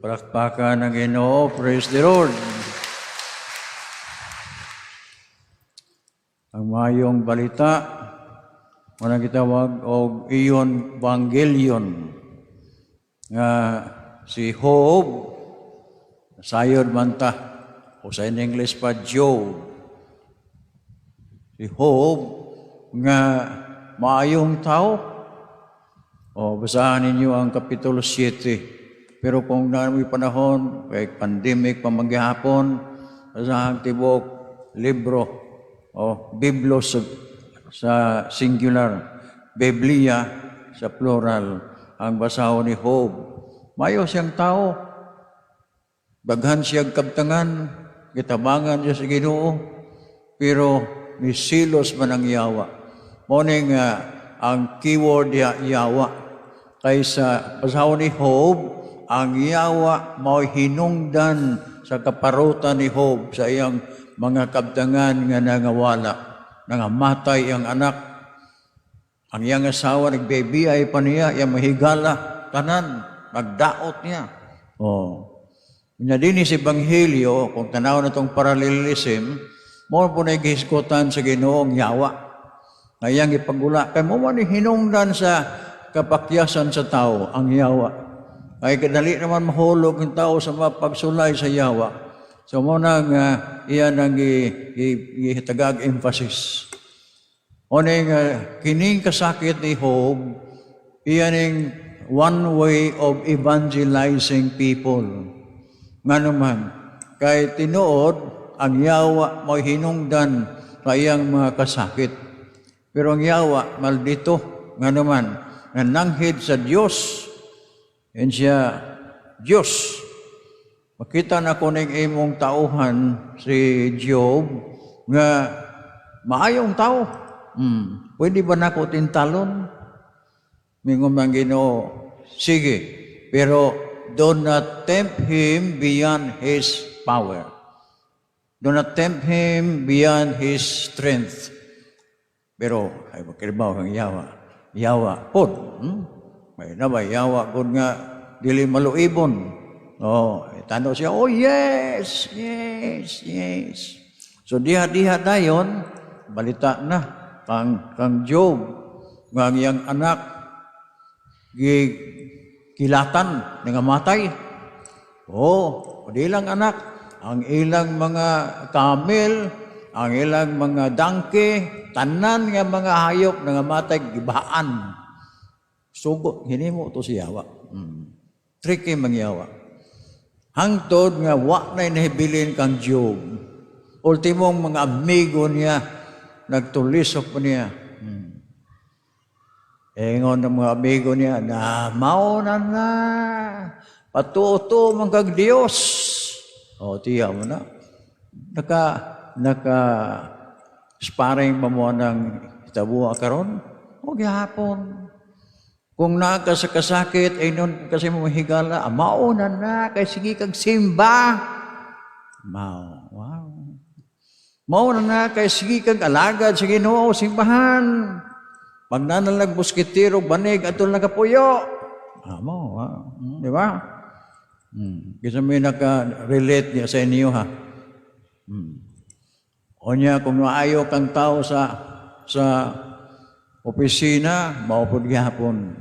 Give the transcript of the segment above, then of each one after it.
Palakpakan ng Ginoo, praise the Lord. Ang mayong balita, manang gitawag og iyon Evangelion nga si Job, sayod man ta, o sa in English pa, Job. Si Job nga maayong tao. O basahan ninyo ang Kapitulo 7. Pero kung naa mo'y panahon, kay pandemic pa maghapon, basahan tibuok libro o biblos sa singular, Biblia sa plural, ang basahon ni Job. Mayo siyang tao. Daghan siyang kabtangan, gitabangan siya sa Ginoo, pero misilos man ang yawa. Mao ning ang keyword ya yawa. Kaysa basahon ni Job, ang yawa mao hinungdan sa kaparutan ni Job sa iyang mga kabtangan nga nangawala, nangamatay ang anak. Ang iyang asawa nagbebiyay pa niya, iyang mahigala, tanan, nagdaot niya. Oh. Nya dinhi sa Ebanghelyo, kung tanaw na tong parallelism, mao po na gihisgutan sa Ginoong yawa. Nga iyang ipagula. Kay mao man ni hinungdan sa kapakyasan sa tao, ang yawa. Ay kadali naman mahulog ang tao sa mga pagsulay sa yawa. So mao nang iyan ang gihitagag emphasis. O ning kining kasakit ni Job, iyan ning one way of evangelizing people. Nga naman, kay tinuod, ang yawa mo'y hinungdan sa iyang mga kasakit. Pero ang yawa, maldito, nga naman, nga nanghid sa Diyos. And siya, "Diyos, makita na ko ning imong tauhan, si Job, nga maayong tao. Pwede ba nako tintalon?" Mingon man Ginoo, "Sige, pero do not tempt him beyond his power. Do not tempt him beyond his strength." Pero, ay, makiribaw kang yawa. Yawa, pod. May na ba, yawa, kung nga, dili maluibon. Oh, tano siya, "Oh yes." So diha-diha dayon, balita na kang Job, nga ang iyang anak, gi kilatan, nangamatay. Oh, di lang anak, ang ilang mga camel, ang ilang mga donkey, tanan nga mga hayop nangamatay, gibaan. Sugot, hinimo to si yawa. Tricky mangyawa. Hangtod nga wa na nahibilin kang Job. Ultimong mga amigo niya, nagtulisok pa niya. Ingon ng mga amigo niya, na mao na na, patuto man kag Dios. O, tiya mo na. Naka sparring ba mo ng itabuha karon? O, gihapon. Kung naa ka sa kasakit, ay nun kasi mo mahigala, ah, mao na na, kay sige kag simba. Mao, wow. Mao na na, kay sige kag alagad sa Ginoo, simbahan. Pag nanalag muskitero, banig, atol nakapuyo. Ah, mo, ah, di ba? Kasi may naka-relate niya sa inyo, ha. O niya, kung maayo kang tao sa opisina, maupod gihapon.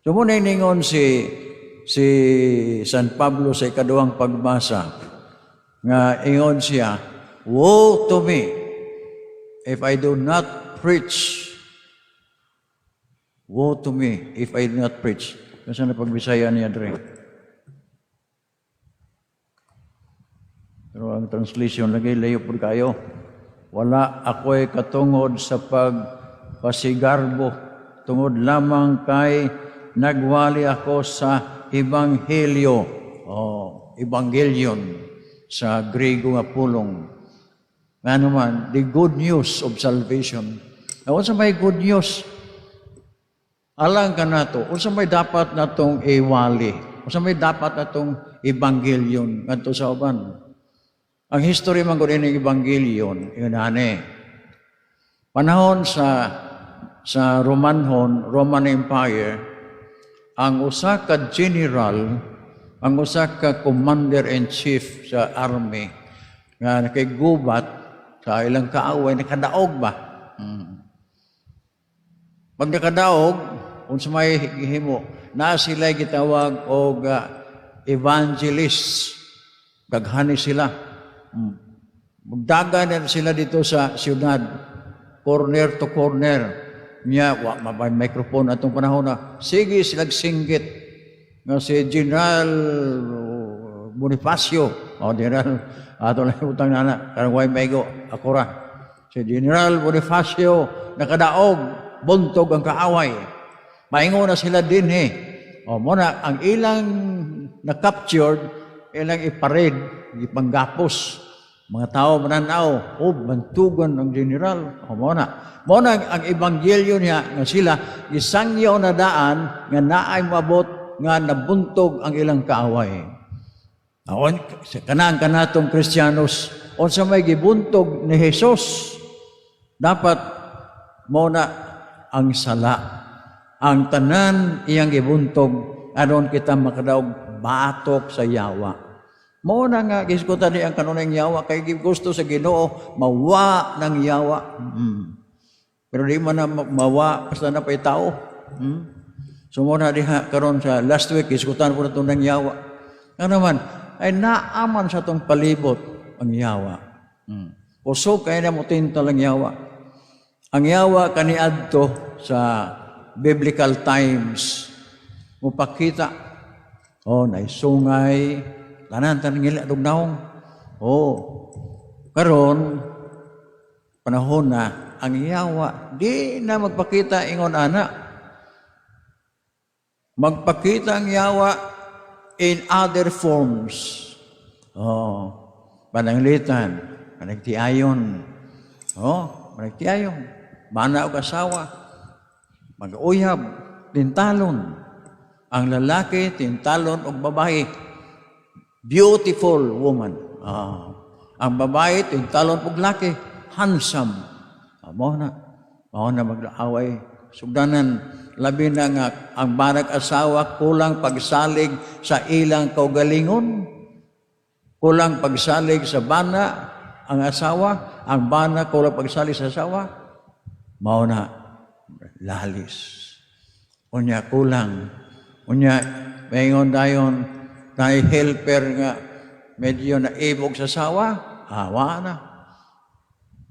So muna ningon si San Pablo sa ikaduhang pagbasa nga ingon siya, "Woe to me if I do not preach. Woe to me if I do not preach." Kasi na pagbisaya niya dre. Pero ang translation lagi layo pud kayo. Wala ako'y katungod sa pagpasigarbo tungod lamang kay nagwali ako sa ebanghelyo. Oh, ebangelion sa Grego nga pulong. Nga naman, the good news of salvation. Now, unsa may good news? Alang ka nato, unsa may dapat natong iwali? Unsa may dapat natong ebanghelyon ngadto sa uban? Ang history man gud ining ebanghelyon, yun ani. Panahon sa Romanhon, Roman Empire, ang usa ka general Ang usa ka commander-in-chief sa army nga nakigubat sa ilang kaaway, nakadaog ba? Pag nakadaog, unsa may gihimo, na sila gitawag og evangelist. Daghani sila. Magdagan na sila dito sa siyudad, corner to corner. Nya, wa mabay microphone atong panahon na. Sige sila singgit nga si General Bonifacio, o General, ato lang utang nana, karong way maigo, ako ra. Si General Bonifacio, nakadaog, buntog ang kaaway. Maingon na sila dinhi. O mo na, ang ilang na-captured, ilang iparade, ipanggapos. Mga tao mananaw, oh, bantugan ang general. O mo na. Mo na ang ebanghelyo niya nga sila gisangyaw na daan nga naay moabot nga nabuntog ang ilang kaaway. Aon sa kanang kanatong Kristiyanos, unsa may gibuntog ni Jesus, dapat mo na ang sala. Ang tanan iyang gibuntog aron kita makadaog batok sa yawa. Mo na nga gisgutan ni ang kanunay yawa kay gusto sa Ginoo mawa ng yawa. Pero di man na mawa basta na pay tao. So mo na diha karon sa last week gisgutan po na ng yawa. Ano man ay naaman sa atong palibot ang yawa. Usog kay na mo tintal ang yawa. Ang yawa kaniadto sa biblical times mupakita, oh, naisungay tanan tanan ngila dug naong. Oh, karon panahon na ang yawa di na magpakita ingon ana. Magpakita ang yawa in other forms. Oh, pananglitan, panagtiayon. Oh, panagtiayon, bana og asawa, mag-uyab, tintalon. Ang lalaki, tintalon og babae. Beautiful woman. Ah. Ang babae, tintalon og laki. Handsome. Ah, mo na. Mao na mag-away. Sugdanan, labi na nga ang banag asawa kulang pagsalig sa ilang kaugalingon. Kulang pagsalig sa bana ang asawa, ang bana kulang pagsalig sa asawa. Mao na lalis. Unya kulang. Unya maingon dayon na helper nga medyo naibog sa asawa, awa na.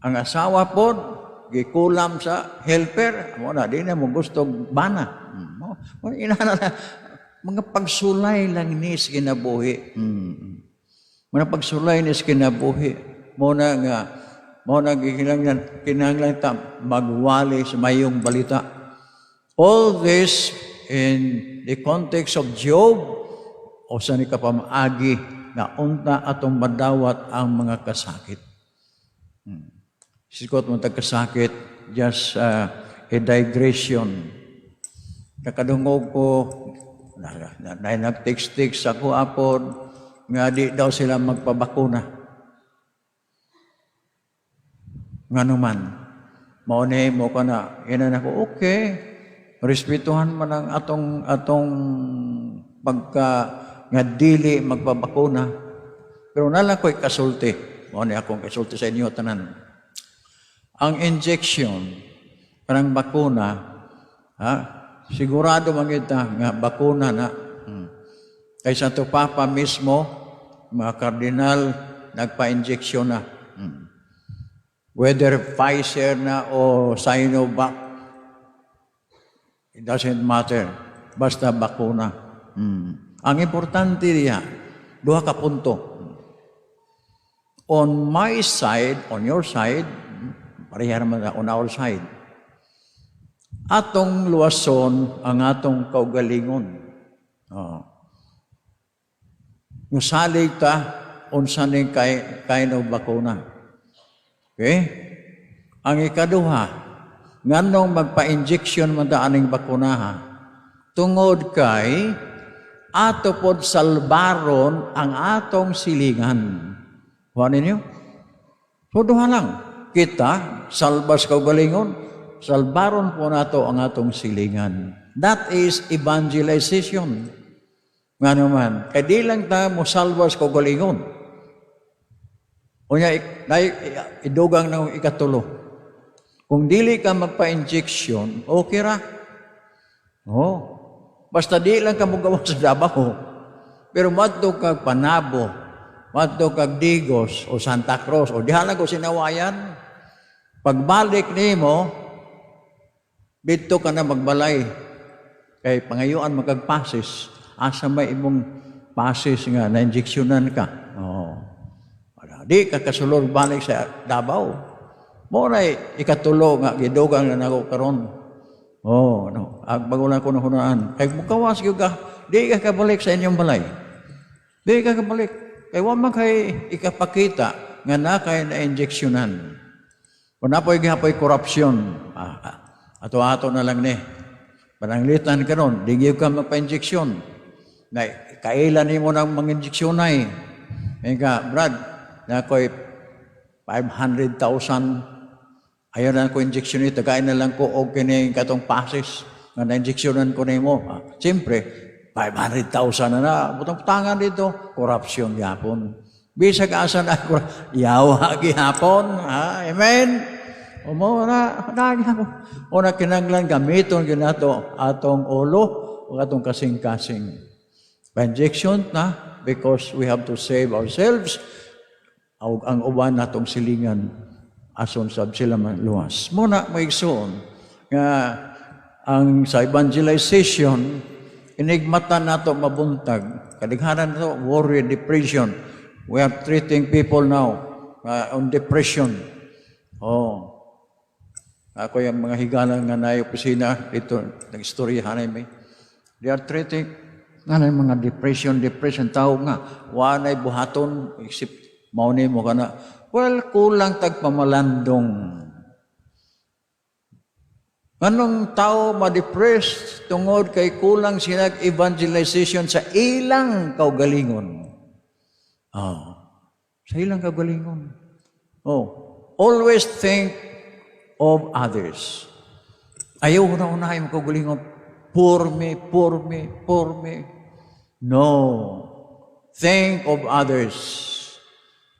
Ang asawa pod gikulam sa helper, mo na di na mo gusto bana. Mo inana na mga pagsulay lang ni sa kinabuhi. Mga pagsulay ni sa kinabuhi. Mo na kinahanglan kinahanglan ta magwali sa mayong balita. All this in the context of Job o sa ni kapamaagi nga unta atong madawat ang mga kasakit. Sikot mo kasakit, just a digression. Nakadungog ko, na nag-text-text ako apod, nga di daw sila magpabakuna. Nga naman, mao ni mo ka na, ina na ko, okay, respetuhan man ang atong atong pagka nga dili magpabakuna. Pero nalang ko'y kasulti. Mao ni akong kasulti sa inyo tanan. Ang injection, parang bakuna, ha? Sigurado man kita nga bakuna na. Kay Santo Papa mismo, mga kardinal, nagpa-injection na. Whether Pfizer na o Sinovac, it doesn't matter. Basta bakuna. Ang importante diya, duha ka punto. On my side, on your side, pareha naman na on our side. Atong luwason ang atong kaugalingon. Oh. Musalig ta unsa ning kay kind of bakuna. Okay? Ang ikaduha, nganong magpa-injection man ta aning bakunaha? Tungod kay ato pod salbaron ang atong silingan. Kuha ninyo? So duha lang. Kita, salbas kaugalingon, salbaron po nato ang atong silingan. That is evangelization. Nga naman, kay di lang ta mosalba sa kaugalingon. Unya, idugang ng ikatulo. Kung dili ka magpa-injection, okay ra. Oh. Basta di lang ka mogawas sa Davao. Pero madto kag Panabo, madto kag Digos o Santa Cruz o diha lang ko sinawayan. Pagbalik nimo, dito ka na magbalay. Kay pangayuan man kag passes. Asa may imong passes nga na-injectionan ka? Oh. Wala. Di ka kasulod balik sa Davao. Mao na ikatulo nga gidugang na nako karon. Oh, no. Ag bago lang ko nahunaan. Kay mukawas gyud ka, di ka kabalik sa inyong balay. Di ka kabalik. Kay wa man kay ikapakita nga na kay na injectionan. Kung napoy gihapoy corruption, ato-ato na lang ni. Pananglitan karon, di gyud ka magpa-injection. Na kailan nimo nang mang-injection ay. Ka, "Brad, na ko'y 500,000. Ayaw na ko injection ito, tagain na lang ko og kini katong passes nga na-injectionan ko nimo." Ah, siyempre, 500,000 na na. Butang tangan dito, corruption gyapon. Bisag asa na yawa gihapon. Ah, amen. O mo na, na gihapon. O na kinanglan gamiton ginato atong ulo o atong kasing-kasing. Pa-injection na because we have to save ourselves ug ang uban natong silingan ason sab sila maluwas. Muna maigsoon nga ang sa evangelization, inigmata nato mabuntag, kadaghanan nato worry, depression. We are treating people now on depression. Oh. Ako yung mga higala nga na opisina dito, nag-istorya may. They are treating nga na mga depression, depression tao nga wa nay buhaton except mao ni mo kana. Well, kulang tag pamalandong. Anong tao ma-depressed? Tungod kay kulang sila evangelization sa ilang kaugalingon. Oh, sa ilang kaugalingon. Oh, always think of others. Ayaw na unahin mo kaugalingon. For me, for me, for me. No. Think of others.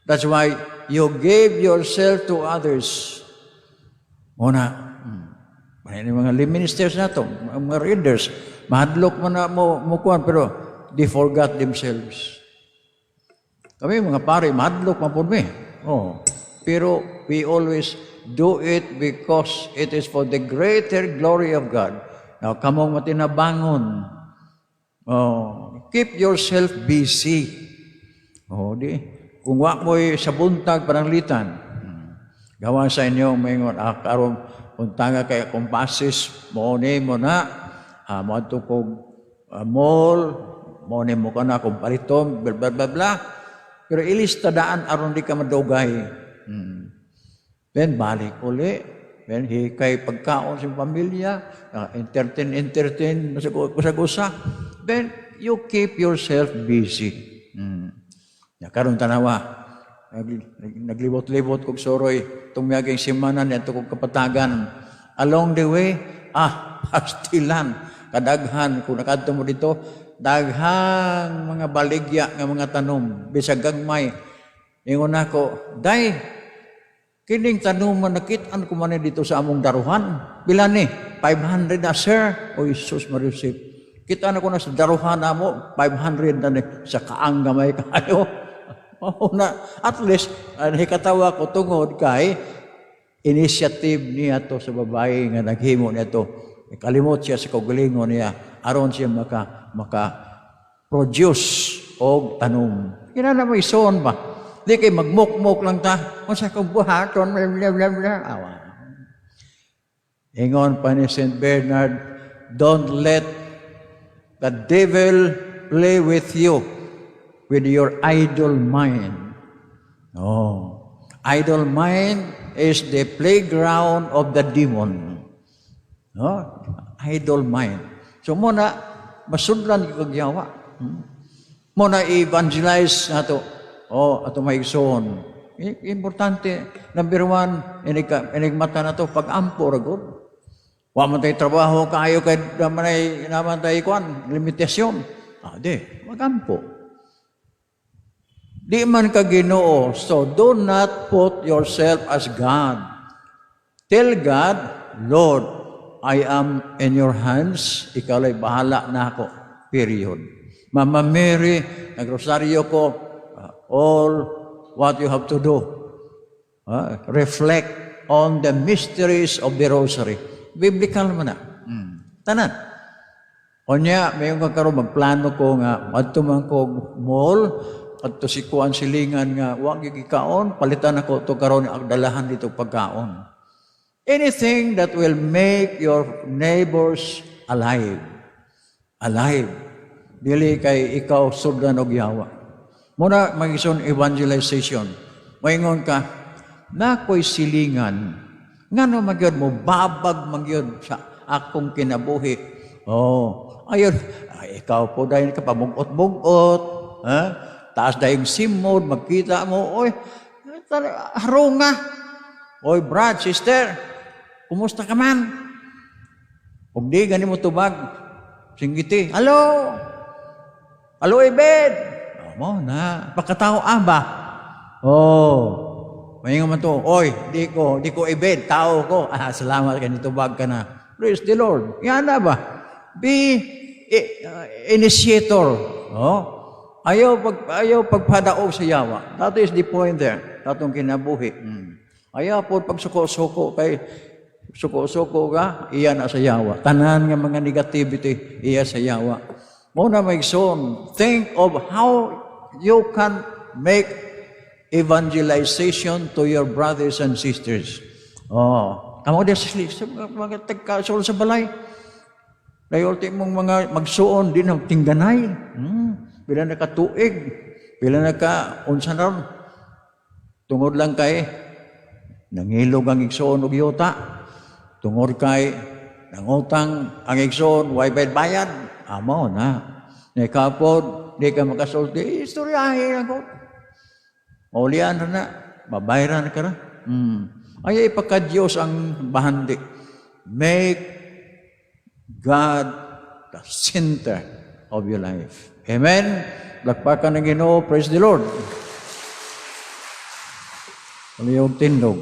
That's why you gave yourself to others. Una, yung mga lay ministers na to, mga readers, mahadlok mo na mo kuan, pero they forgot themselves. Kami mga pare, mahadlok man pud mi. Oh. Pero we always do it because it is for the greater glory of God. Now, kamong matinabangon. Oh, keep yourself busy. Oh, di. Kung wa mo'y sa buntag pananglitan, gawa sa inyo, maingon, karon kung tanga kay akong passes, mo ni mo na, mo adto kog mall, mo ni mo kana kung paliton, blah, blah, blah, blah. Pero ilista daan aron di ka madugay. Then balik uli. Then hikay pagkaon sa pamilya, entertain, entertain, usag-usa. Then you keep yourself busy. Ya, karon tanawa, naglibot-libot kog suroy tung miaging semana niadto kog Kapatagan. Along the way, pastilan, kadaghan kung nakadto mo dito, daghang mga baligya nga mga tanom, bisag gagmay. Ingon ako, "Day, kining tanom man nakit-an ko man dito sa among daruhan. Pila ni? 500 na, sir." O Jesus Maria. Kita na ko na sa daruhan namo, 500 na ni sa kaang gamay kayo. Oh, na, at least, nahikatawa ko tungod kay initiative niya to sa babae nga naghimo niya to. Kalimot siya sa kaugalingon niya aron siya maka produce og tanom. Kina na may son ba? Di kay magmukmok lang ta. Unsa kong buhaton, blah, blah, blah, blah. Awa. Ingon pa ni St. Bernard, "Don't let the devil play with you with your idle mind." Oh. Idle mind is the playground of the demon. No? Idle mind. So muna, masudlan kag yawa. Muna evangelize nato. Oh, ato maigsoon. Importante, number one, inig mata na to, pag-ampo ra gud. Wa man tay trabaho kaayo kay naman ay naman tay kuan, limitasyon. Ah, di, magampo. Di man ka Ginoo, so do not put yourself as God. Tell God, "Lord, I am in your hands, ikaw la'y bahala na ako." Period. Mama Mary, nagrosaryo ko, all what you have to do. Reflect on the mysteries of the rosary. Biblical man na. Tanan. Unya, may nga karon magplano ko nga adto man ko mall, adto si kuan silingan nga wa gyud gikaon, palitan ako to karon ang dalahan dito pagkaon. Anything that will make your neighbors alive. Alive. Dili kay ikaw sudlan og yawa. Muna magison evangelization. Moingon ka, "Nakoy silingan. Ngano magyud mo babag magyud sa akong kinabuhi." Oh, ayun, ay, ikaw po dahil ka pamugot-mugot, ha? Taas dayong simod, magkita mo, oy, harunga. "Oy, brad, sister, kumusta ka man?" Kung di gani mo tubag, singgiti, "Hello! Hello, Ibed!" Oh, mo na, pagkatao ba? Oh, may man to, "Oy, di ko Ibed, tao ko." "Ah, salamat kay nitubag ka na." Praise the Lord. Yan na ba? Be initiator. Oh. Ayaw pagpadaog sa yawa. That is the point there. Atong kinabuhi. Ayaw po pagsuko-suko kay suko-suko ka, iya na sa yawa. Tanan nga mga negativity, iya sa yawa. Mo na may son, think of how you can make evangelization to your brothers and sisters. Oh, kamo di sa mga tagka sa balay. Dayon mong mga magsuon din ang tingganay. Pila na ka tuig, pila na ka unsa na ron. Tungod lang kay nangilog ang igsoon og yuta. Tungod kay nangutang ang igsoon, way bayad. Amo na. Nikapod, di ka makasulti, istoryahin ako. Maulian na, babayran ka na. Ay ipagka-Diyos ang bahandi. Make God the center of your life. Amen? Lakpakan ng Ginoo. Praise the Lord. Palihog tindog.